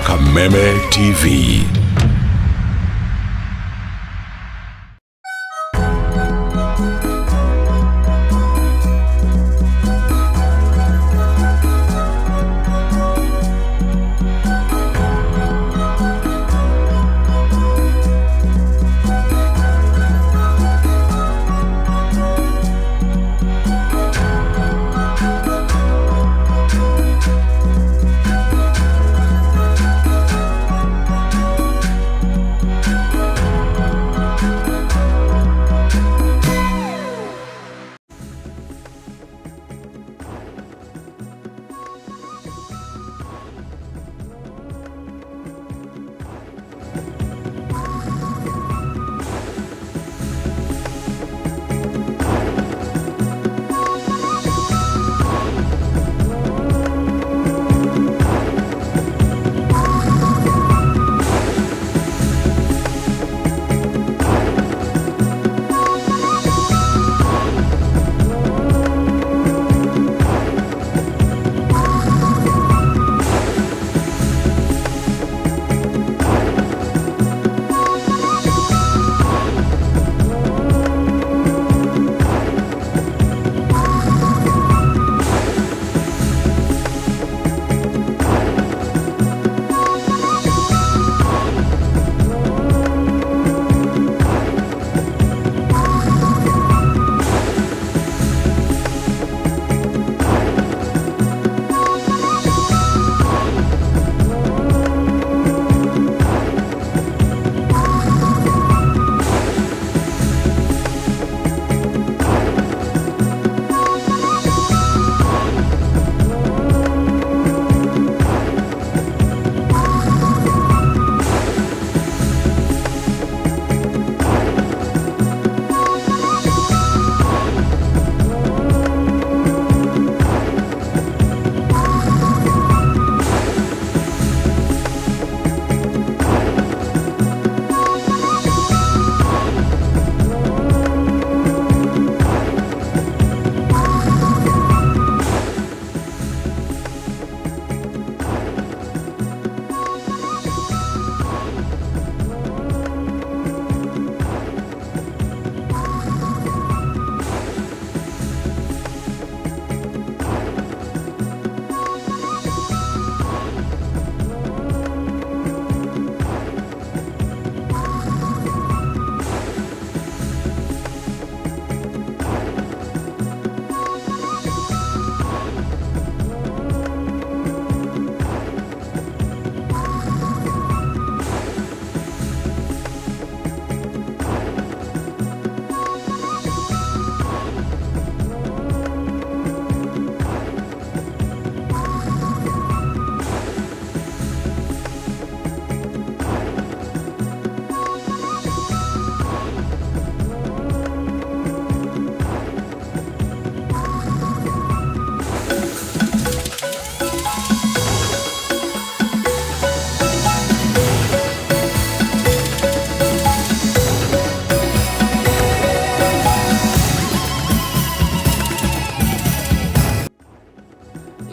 Kameme TV.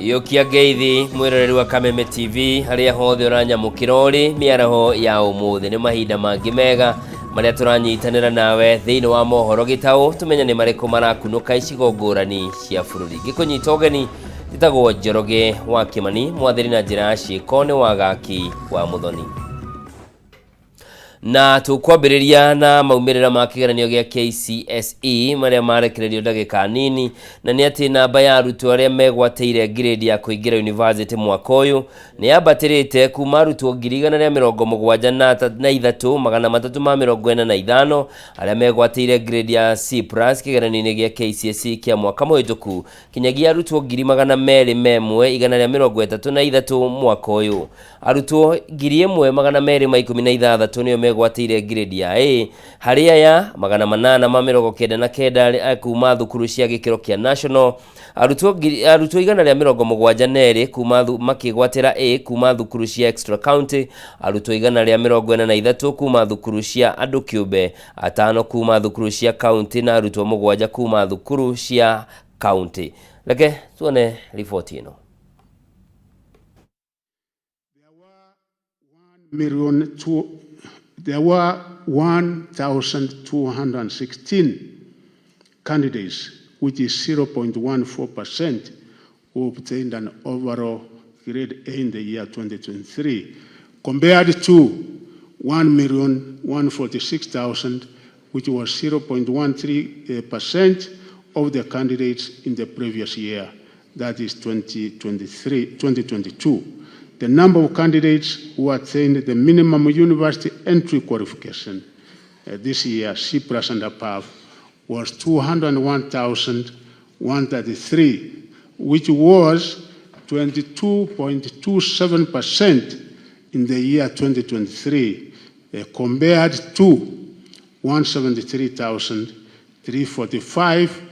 Iyũkia ngeithi mwĩroreri wa Kameme TV harĩa hothe ũranyamũkĩra ũrĩ mĩaraho ya ũmũthĩ. Nĩ mahinda mangĩ mega marĩa tũranyitanĩra nawe thĩinĩ wa mohoro gĩtaũ, tũmenye nĩ marĩkũ marakunũka icigo ngũrani cia bũrũri. Ngĩkũnyita ũgeni njĩtagwo Njoroge wa Kĩmani, mwathĩri na njĩra ya ciĩko nĩ Wagaki wa Mũthoni. Na tũkwambĩrĩria na maumĩrĩra ma kĩgeranio gĩa KCSE marĩa marekererio ndagĩka nini, na nĩ atĩ namba ya arutwo arĩa megwatĩire ngirĩndi ya kũingĩra yunivasĩtĩ mwaka ũyũ nĩ yambatĩrĩte kuma arutwo 173,345 arĩa megwatĩire ngirĩndi ya C plus kĩgeranio-inĩ gĩa KCSE kĩa mwaka mũhĩtũku kinyagia arutwo 201,133 mwaka ũyũ. Arutwo 1,216 nĩo megwatĩire ngirĩndi ya A, harĩ aya 899 kuma thukuru cia gĩkĩro kĩa national, arutwo 172 kuma makĩgwatĩra A kuma thukuru cia extra county, arutwo 143 kuma thukuru cia andũ kĩũmbe, atano kuma thukuru cia county na arutwo 7 kuma thukuru cia county. Reke tuone riboti ĩno. Million two, there were 1,216 candidates, which is 0.14%, who obtained an overall grade A in the year 2023, compared to 1,146,000, which was 0.13% of the candidates in the previous year, that is 2023, 2022. The number of candidates who attained the minimum university entry qualification this year, C plus and above, was 201,133, which was 22.27% in the year 2023, compared to 173,345,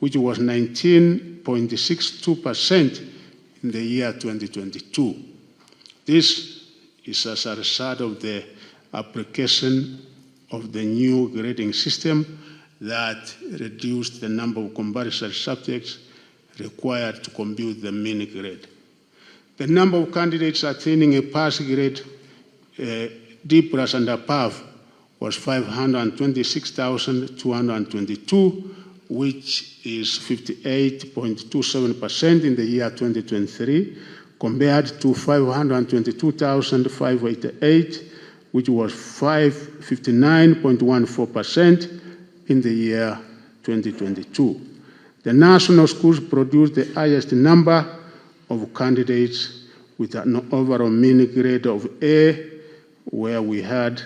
which was 19.62% in the year 2022. This is as a result of the application of the new grading system that reduced the number of compulsory subjects required to compute the mean grade. The number of candidates attaining a pass grade D plus and above was 526,222, which is 58.27% in the year 2023, compared to 522,588, which was 59.14% in the year 2022. The national schools produced the highest number of candidates with an overall mean grade of A, where we had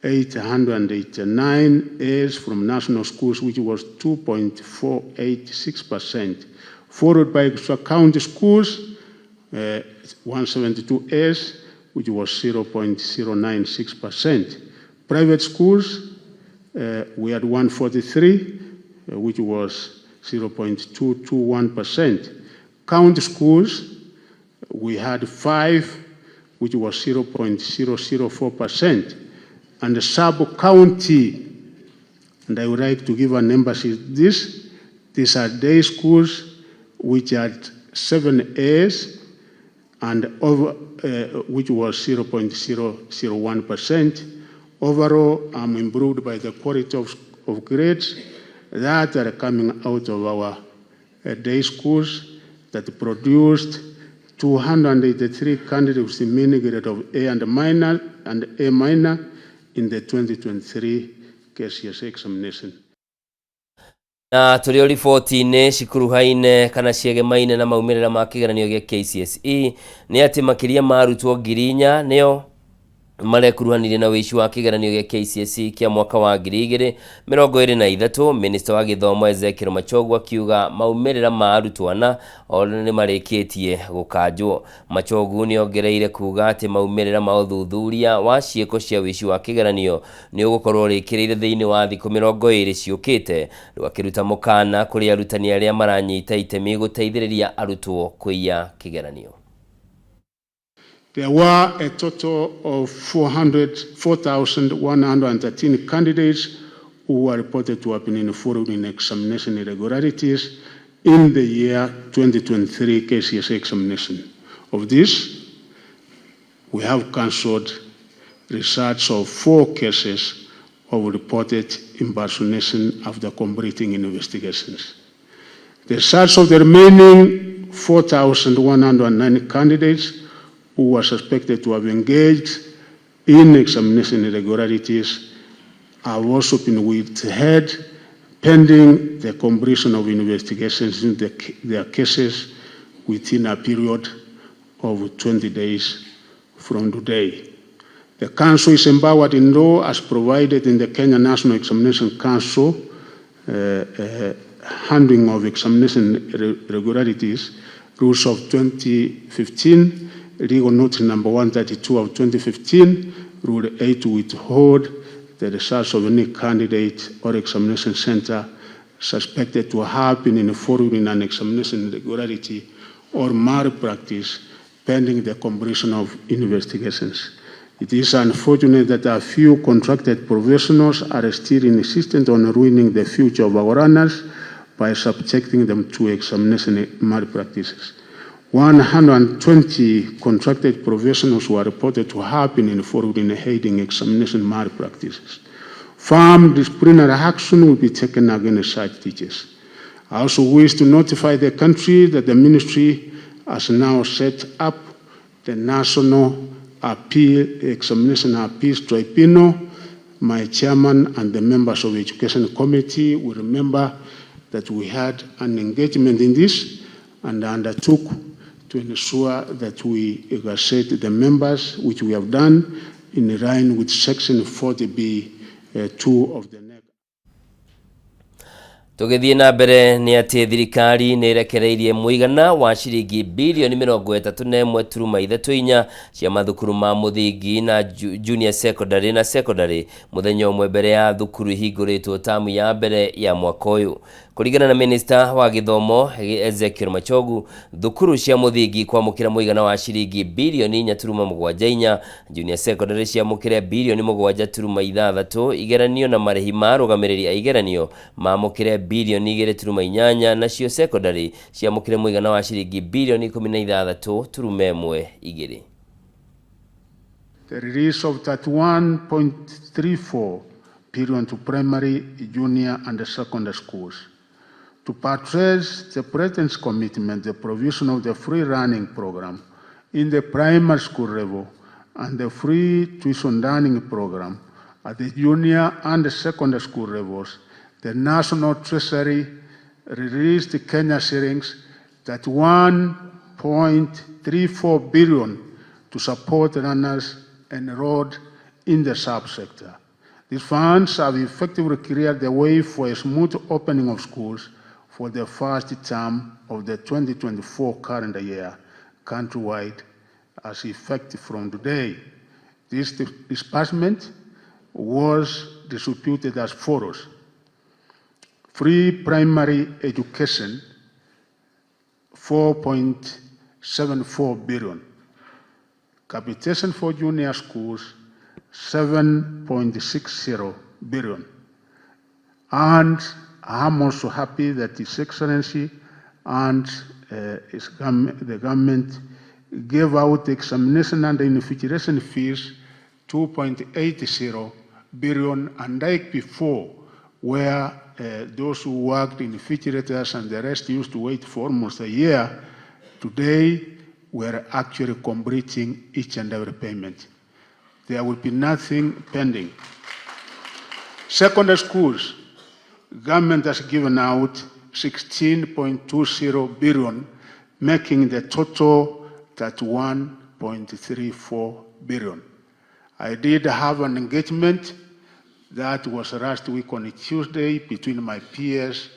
889 A's from national schools, which was 2.486%, followed by county schools, 172 A's, which was 0.096%. Private schools, we had 143, which was 0.221%. County schools, we had 5, which was 0.004%. And the sub-county, and I would like to give an emphasis this, these are day schools which had 7 A's and over, which was 0.001%. Overall, I'm improved by the quality of grades that are coming out of our day schools that produced 283 candidates with mean grade of A and minor and A minor in the 2023 KCSE examination. Na tũrĩ o riboti-inĩ cikuruhaine kana ciegemaine na maumĩrĩra ma kĩgeranio gĩa KCSE nĩ atĩ makĩria ma arutwo 4,000 nĩo marekuruhanirie na wĩici wa kĩgeranio gĩa KCSE kĩa mwaka wa 2023. Minista wa gĩthomo Ezekiel Machogu akiuga maumĩrĩra ma arutwo ana o nĩ marĩkĩtie gũkanjwo. Machogu nĩ ongereire kuga atĩ maumĩrĩra ma ũthuthuria wa ciĩko cia wĩici wa kĩgeranio nĩ ũgũkorwo ũrĩkĩrĩire thĩinĩ wa thikũ 20 ciũkĩte. Rĩu akĩruta mũkana kũrĩ arutani arĩa maranyita itemi gũteithĩrĩria arutwo kũiya kĩgeranio. There were a total of 4,113 candidates who were reported to have been involved in examination irregularities in the year 2023 KCSE examination. Of this, we have cancelled results of 4 cases of reported impersonation after completing investigations. The results of the remaining 4,109 candidates who were suspected to have engaged in examination irregularities have also been withheld pending the completion of investigations in their cases within a period of 20 days from today. The Council is empowered in law as provided in the Kenya National Examination Council handling of examination irregularities rules of 2015, Legal Notice number 132 of 2015, Rule 8 to withhold the results of any candidate or examination center suspected to have been involved in an examination irregularity or malpractice pending the completion of investigations. It is unfortunate that a few contracted professionals are still insistent on ruining the future of our learners by subjecting them to examination malpractices. 120 contracted professionals were reported to have been involved in hiding examination malpractices. Firm disciplinary action will be taken against such teachers. I also wish to notify the country that the ministry has now set up the National Appeal Examination Appeals Tribunal. My chairman and the members of the Education Committee will remember that we had an engagement in this and undertook to ensure that we gazette the members, which we have done in line with Section 40B 2 of the NEC. Tũgĩthiĩ na mbere nĩ atĩ thirikari nĩ ĩrekereirie mũigana wa ciringi birioni 31.34 cia mathukuru ma mũthingi na junior secondary na secondary mũthenya ũmwe mbere ya thukuru ihingũrĩtwo tamu ya mbere ya mwaka ũyũ. Kũringana na minista wa gĩthomo Ezekiel Machogu, thukuru cia mũthingi kwamũkĩra mũigana wa ciringi birioni 4.74, junior secondary ciamũkĩre birioni 7.6, igeranio na marĩhi ma arũgamĩrĩri a igeranio mamũkĩre birioni 2.8, nacio secondary ciamũkĩre mũigana wa ciringi birioni 16.12. The release of 31.34 billion to primary, junior and secondary schools. To buttress the President's commitment, the provision of the free learning program in the primary school level and the free tuition learning program at the junior and secondary school levels, the National Treasury released Kenya shillings 31.34 billion to support learners enrolled in the subsector. These funds have effectively cleared the way for a smooth opening of schools for the first term of the 2024 calendar year countrywide as effective from today. This disbursement was distributed as follows. Free primary education, 4.74 billion. Capitation for junior schools, 7.60 billion. And I'm also happy that His Excellency and the government gave out examination and invigilation fees, 2.80 billion, and like before, where those who worked in invigilators and the rest used to wait for almost a year, today we are actually completing each and every payment. There will be nothing pending. Secondary schools, government has given out 16.20 billion, making the total 31.34 billion. I did have an engagement that was last week on a Tuesday between my peers,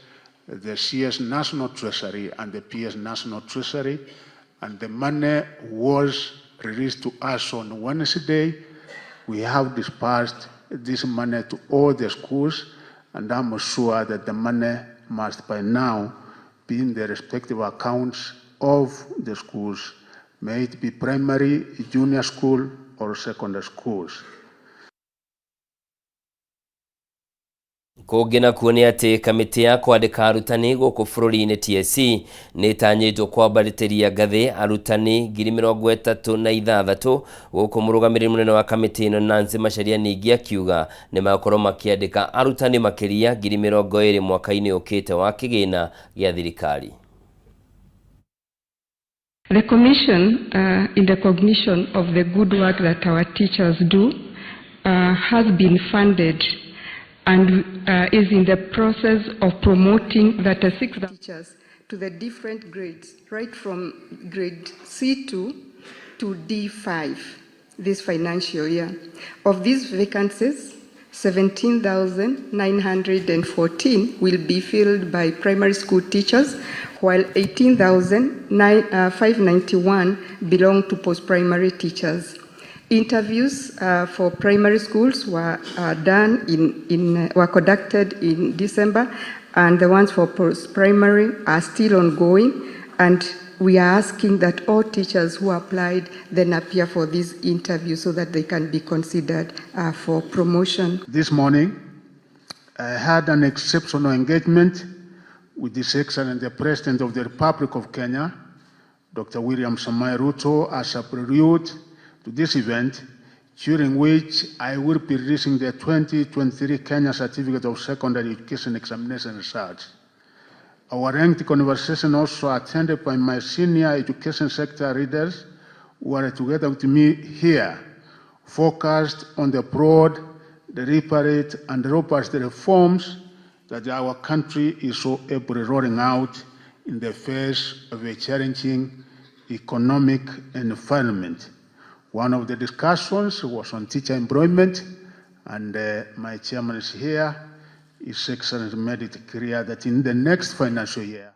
the CS National Treasury and the PS National Treasury, and the money was released to us on Wednesday. We have dispersed this money to all the schools, and I'm sure that the money must by now be in the respective accounts of the schools, may it be primary, junior school, or secondary schools. Kũngĩ nakuo nĩ atĩ kamĩtĩ ya kwandĩka arutani gũkũ bũrũri-inĩ TSC nĩ ĩtanyĩtwo kwambatĩria ngathĩ arutani 36,000 gũkũ mũrũgamĩrĩri mũnene wa kamĩtĩ ĩno Nancy Macharia ningĩ akiuga nĩ magũkorwo makĩandĩka arutani makĩria 20,000 mwaka-inĩ ũkĩte wa kĩgĩna gĩa thirikari. The Commission, in recognition of the good work that our teachers do, has been funded and is in the process of promoting 36 teachers to the different grades, right from grade C2 to D5 this financial year. Of these vacancies, 17,914 will be filled by primary school teachers, while 18,591 belong to post-primary teachers. Interviews for primary schools were done in, were conducted in December, and the ones for post-primary are still ongoing. And we are asking that all teachers who applied then appear for this interview so that they can be considered for promotion. This morning, I had an exceptional engagement with His Excellency the President of the Republic of Kenya, Dr. William Samoei Ruto, as a prelude to this event, during which I will be releasing the 2023 Kenya Certificate of Secondary Education Examination results. Our ranked conversation also attended by my senior education sector leaders who are together with me here, focused on the broad, deliberate, and robust reforms that our country is so ably rolling out in the face of a challenging economic environment. One of the discussions was on teacher employment, and my chairman is here. His Excellency made it clear that in the next financial year,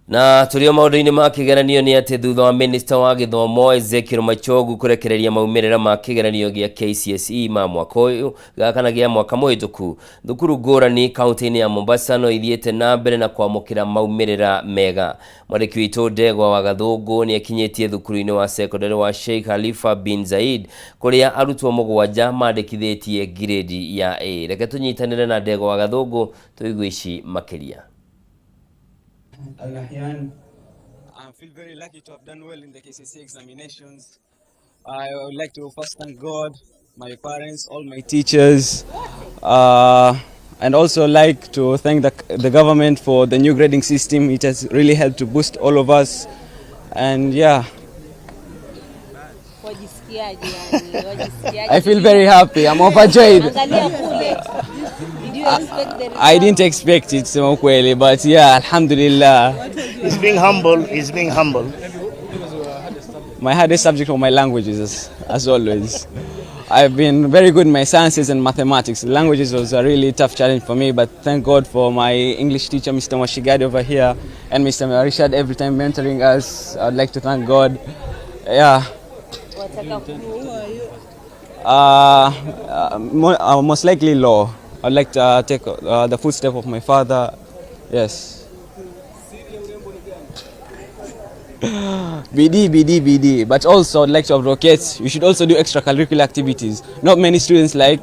Na tũrĩ o maũndũ-inĩ ma kĩgeranio nĩ atĩ thutha wa minista wa gĩthomo Ezekiel Machogu kũrekereria maumĩrĩra ma kĩgeranio gĩa KCSE ma mwaka ũyũ kana gĩa mwaka mũhĩtũku, thukuru ngũrani kaunti-inĩ ya Mombasa no ithiĩte na mbere na kwamũkĩra maumĩrĩra mega. Mwandĩki witũ Ndegwa wa Gathũngũ nĩ akinyĩtie thukuru-inĩ wa secondary wa Sheikh Khalifa bin Zaid kũrĩa arutwo mũgwanja mandĩkithĩtie grade ya A. Reke tũnyitanĩre na Ndegwa wa Gathũngũ tũigue ici makĩria. Al Nahyan. I feel very lucky to have done well in the KCSE examinations. I would like to first thank God, my parents, all my teachers, and also like to thank the government for the new grading system. It has really helped to boost all of us. And yeah, Wajisikiaje yani? Wajisikiaje? I feel very happy. I'm overjoyed. Angalia kule. Did you expect the I didn't expect it, sema ukweli, but yeah, alhamdulillah. He's being humble. He's being humble. My hardest subject were my languages, as always. I've been very good in my sciences and mathematics. Languages was a really tough challenge for me, but thank God for my English teacher, Mr. Mwashigadi over here, and Mr. Richard every time mentoring us. I'd like to thank God. Yeah. Wataka ku Most likely law. I'd like to take the footstep of my father. Yes. Bidii, bidii, bidii. But also, I'd like to advocate, you should also do extracurricular activities. Not many students like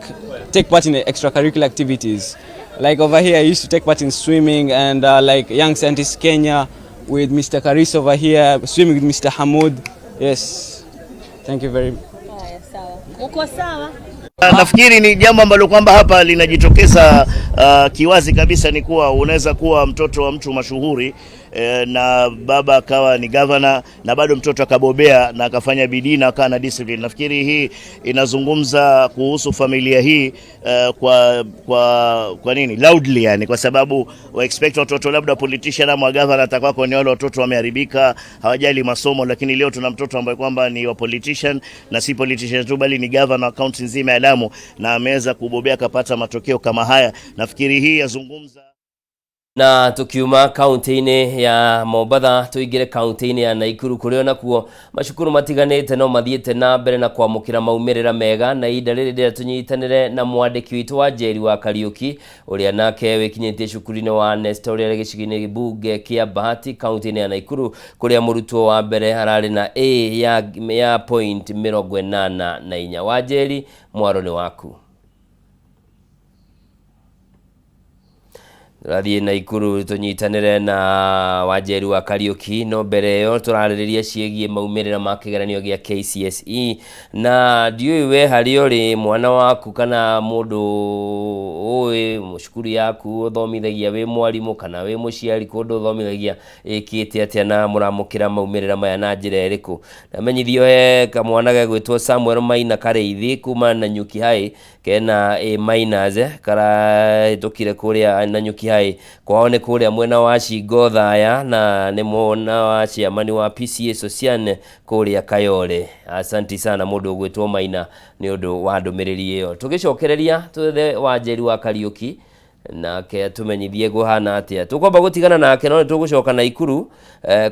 take part in the extracurricular activities. Like over here, I used to take part in swimming and like Young Scientists Kenya with Mr. Karis over here, swimming with Mr. Hamoud. Yes. Thank you very much. Haya, sawa. Uko sawa? Nafikiri ni jambo ambalo kwamba hapa linajitokeza kiwazi kabisa ni kuwa unaweza kuwa mtoto wa mtu mashuhuri na baba akawa ni governor na bado mtoto akabobea na akafanya bidii na akawa na discipline. Nafikiri hii inazungumza kuhusu familia hii kwa nini loudly, yani kwa sababu wa expect watoto labda politician ama governor atakuwa ni wale watoto wameharibika, hawajali masomo, lakini leo tuna mtoto ambaye kwamba ni wa politician na si politician tu bali ni governor wa kaunti nzima ya Lamu na ameweza kubobea akapata matokeo kama haya. Nafikiri hii yazungumza Na tukiuma kaunti-inĩ ya Mombatha tũingĩre kaunti-inĩ ya Naikuru kũrĩa nakuo macukuru matiganĩte no mathiĩte na mbere na kwamũkĩra maumĩrĩra mega, na ihinda rĩrĩ ndĩrenda tũnyitanĩre na mwandĩki witũ wa Njeri wa Kariũki ũrĩa nake wĩkinyĩtie cukuru-inĩ wa Nesta ũrĩa ũrĩ gĩcigo-inĩ mbunge kĩa Bahati kaunti-inĩ ya Naikuru kũrĩa mũrutwo wa mbere ararĩ na A ya point 84. Wa Njeri, mwaro nĩ waku. Tũrathiĩ Naikuru tũnyitanĩre na Wanjeri wa Kariũki, no mbere ĩyo tũrarĩrĩria ciĩgiĩ maumĩrĩra ma kĩgeranio gĩa KCSE, na ndiũĩ we harĩa ũrĩ mwana waku kana mũndũ ũĩ cukuru yaku ũthomithagia wĩ mwarimũ kana wĩ mũciari kũndũ ũthomithagia ĩkĩte atĩa na mũramũkĩra maumĩrĩra maya na njĩra ĩrĩkũ. Na menyithio he kamwana gegwĩtwo Samuel Maina Karĩithi kuma Nanyuki High kena A minus karahĩtũkire kũrĩa Nanyuki High, kwao nĩ kũrĩa mwena wa Shingo Thaya na nĩ mwena wa chairman wa PCA Sosian kũrĩa Kayole. Asanti sana mũndũ ũgwĩtwo Maina nĩ ũndũ wa ndũmĩrĩri ĩyo. Tũgĩcokereria twethe Wanjeri wa Kariũki nake atũmenyithie kũhana atĩa. Tũkwamba gũtigana nake no nĩ tũgũcoka Naikuru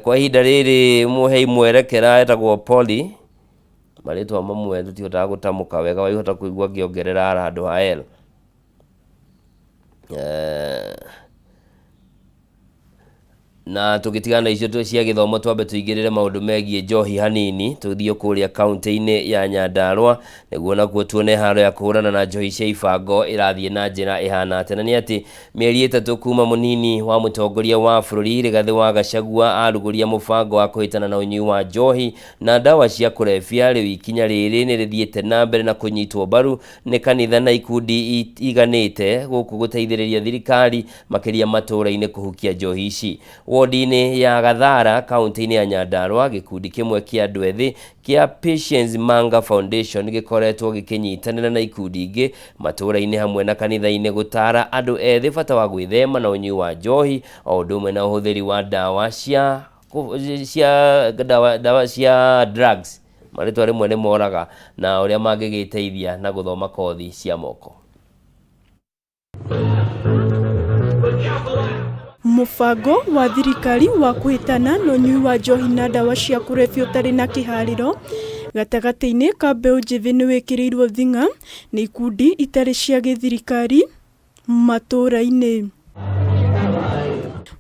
kwa ihinda rĩrĩ mũhei mwerekera etagwo Poli, marĩtwa mamwe tũtihotaga gũtamũka wega, waihota kũigua ngĩongerera R handũ ha L. Na tũgĩtigana icio cia gĩthomo, twambe tũingĩrĩre maũndũ megiĩ njohi hanini, tũthiĩ kũrĩa kaunti-inĩ ya Nyandarua nĩguo nakuo tuone haro ya kũhũrana na njohi cia ibango ĩrathiĩ na njĩra ĩhana atĩa. Na nĩ atĩ mĩeri 3 kuma mũnini wa mũtongoria wa bũrũri Rigathĩ wa Gachagua arugũria mũbango wa kũhĩtana na ũnyui wa njohi na ndawa cia kũrebia, rĩu ikinya rĩrĩ nĩ rĩthiĩte na mbere na kũnyitwo mbaru nĩ kanitha na ikundi iganĩte gũkũ gũteithĩrĩria thirikari makĩria matũũra-inĩ kũhukia njohi ici. Wodi-inĩ ya Gathara kaunti-inĩ ya Nyandarua, gĩkundi kĩmwe kĩa andũ ethĩ kĩa Patience Manga Foundation gĩkoretwo gĩkĩnyitanĩra na ikundi ingĩ matũũra-inĩ hamwe na kanitha-inĩ gũtara andũ ethĩ bata wa gwĩthema na ũnyui wa njohi o ũndũ ũmwe na ũhũthĩri wa ndawa cia ndawa cia drugs, marĩtwa rĩmwe nĩ moraga, na ũrĩa mangĩgĩteithia na gũthoma kothi cia moko. Mũbango wa thirikari wa kũhĩtana na ũnyui wa njohi na ndawa cia kũrebia ũtarĩ na kĩharĩro gatagatĩ-inĩ ka mbeũ njĩthĩ nĩ wĩkĩrĩirwo thing'a nĩ ikundi itarĩ cia gĩthirikari matũũra-inĩ.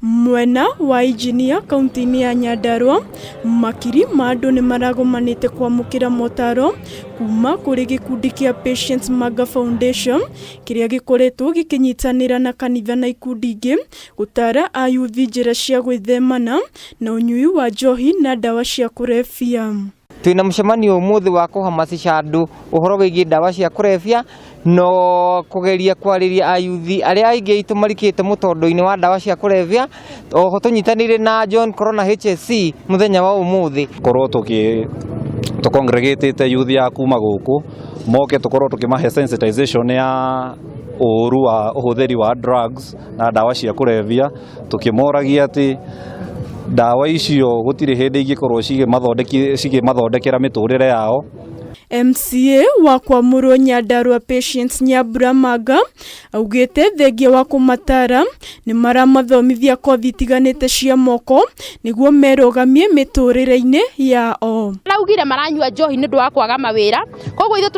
Mwena wa Injinia kaunti-inĩ ya Nyandarua, makiri ma andũ nĩ maragomanĩte kwamũkĩra motaro kuma kũrĩ gĩkundi kĩa Patience Manga Foundation kĩrĩa gĩkoretwo gĩkĩnyitanĩra na kanitha na ikundi ingĩ gũtara ayuthi njĩra cia gwĩthemana na ũnyui wa njohi na ndawa cia kũrebia. Twina mũcemanio ũmũthĩ wa kũhamasisha andũ ũhoro wĩgiĩ ndawa cia kũrebia no kũgeria kwarĩria ayuthi arĩa aingĩ aitũ marikĩte mũtondo-inĩ wa ndawa cia kũrebia. Oho tũnyitanĩire na John Corona HSC mũthenya wa ũmũthĩ. Korwo tũcongregatĩte youth ya kuma gũkũ moke tũkorwo tũkĩmahe sensitization ya ũũru wa ũhũthĩri wa drugs na ndawa cia kũrebia, tũkĩmoragia atĩ ndawa icio gũtirĩ hĩndĩ ingĩkorwo cikĩmathondekera mĩtũrĩre yao. MCA wa kwamũrwo Nyandarua Patience Nyambura Manga augĩte thengia wa kũmatara nĩ maramathomithia kothi itiganĩte cia moko nĩguo merũgamie mĩtũrĩre-inĩ yao. Araugire maranyua njohi nĩ ũndũ wa kwaga mawĩra, koguo ithuĩ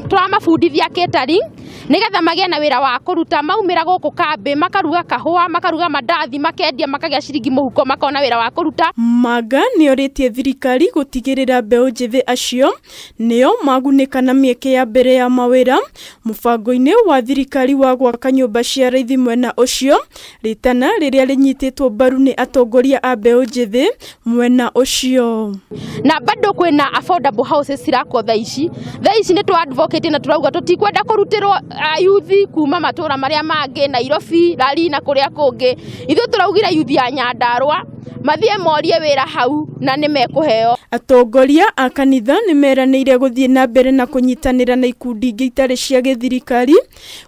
tũramabundithia catering nĩgetha magĩe na wĩra wa kũruta. Maumĩra gũkũ kambĩ makaruga kahũa, makaruga mandathi, makendia, makagĩa ciringi mũhuko, makona wĩra wa kũruta. Manga nĩorĩtie thirikari gũtigĩrĩra mbeũ njĩthĩ acio nĩo magunĩka na mĩeke ya mbere ya mawĩra mũbango-inĩ wa thirikari wa gwaka nyũmba cia raithi mwena ũcio, rĩtana rĩrĩa rĩnyitĩtwo mbaru nĩ atongoria a mbeũ njĩthĩ mwena ũcio. Na bado kwĩna affordable houses cirakwo thaa ici. Thaa ici nĩ tũ advocate na tũrauga tũtikwenda kũrutĩrwo ayuthi kuma matũra marĩa mangĩ, Nairobi, Lari na kũrĩa kũngĩ. Ithuĩ tũraugire yuthi ya Nyandarua mathiĩ morie wĩra hau na nĩ mekũheo. Atongoria a kanitha nĩ meranĩire gũthiĩ na mbere na kũnyitanĩra na ikundi ingĩ itarĩ cia gĩthirikari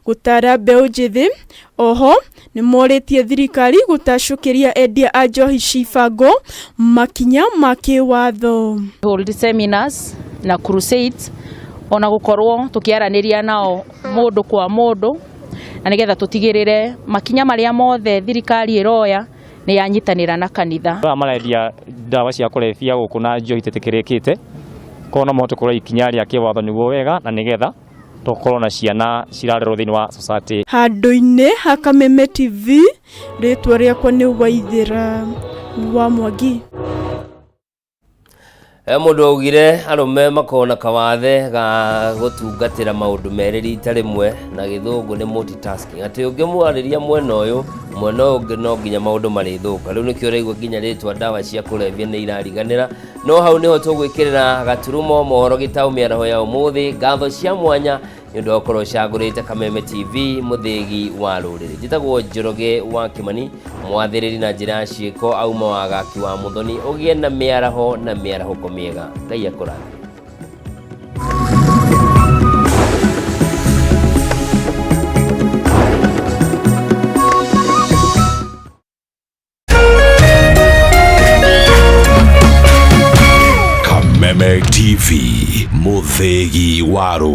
gũtara mbeũ njĩthĩ. Oho nĩ morĩtie thirikari gũtacũkĩria endia a njohi cibango makinya ma kĩwatho. Hold seminars na crusades ona gũkorwo tũkĩaranĩria nao mũndũ kwa mũndũ, na nĩgetha tũtigĩrĩre makinya marĩa mothe thirikari ĩroya nĩ yanyitanĩra na kanitha. Aya marendia ndawa cia kũrebia gũkũ na njohi ĩtetĩkĩrĩkĩte, koguo no mahote kuoya ikinya rĩa kĩwatho nĩguo wega, na nĩgetha tũkorwo na ciana cirarerwo thĩinĩ wa society. Handũ-inĩ ha Kameme TV, rĩtwa rĩakwa nĩ Waithĩra wa Mwangi. Mũndũ augire arũme makoragwo na kawathe ga gũtungatĩra maũndũ merĩ rita rĩmwe, na gĩthũngũ nĩ multitasking, atĩ ũngĩmwarĩria mwena ũyũ, mwena ũyũ ũngĩ no nginya maũndũ marĩthũka. Rĩu nĩkĩo ũraigua nginya rĩtwa ndawa cia kũrebia nĩ irariganĩra. No hau nĩho tũgwĩkĩrĩra gaturumo mohoro gĩtaũ mĩaraho ya ũmũthĩ. Ngatho cia mwanya nĩ ũndũ wa gũkorwo ũcagũrĩte Kameme TV, mũthĩgi wa rũrĩrĩ. Njĩtagwo Njoroge wa Kĩmani, mwathĩrĩri na njĩra ya ciĩko auma wagaki wa Mũthoni. Ũgĩe na mĩaraho na mĩarahũko mĩega. Ngai akũrathime. Kameme TV, mũthĩgi wa rũrĩrĩ.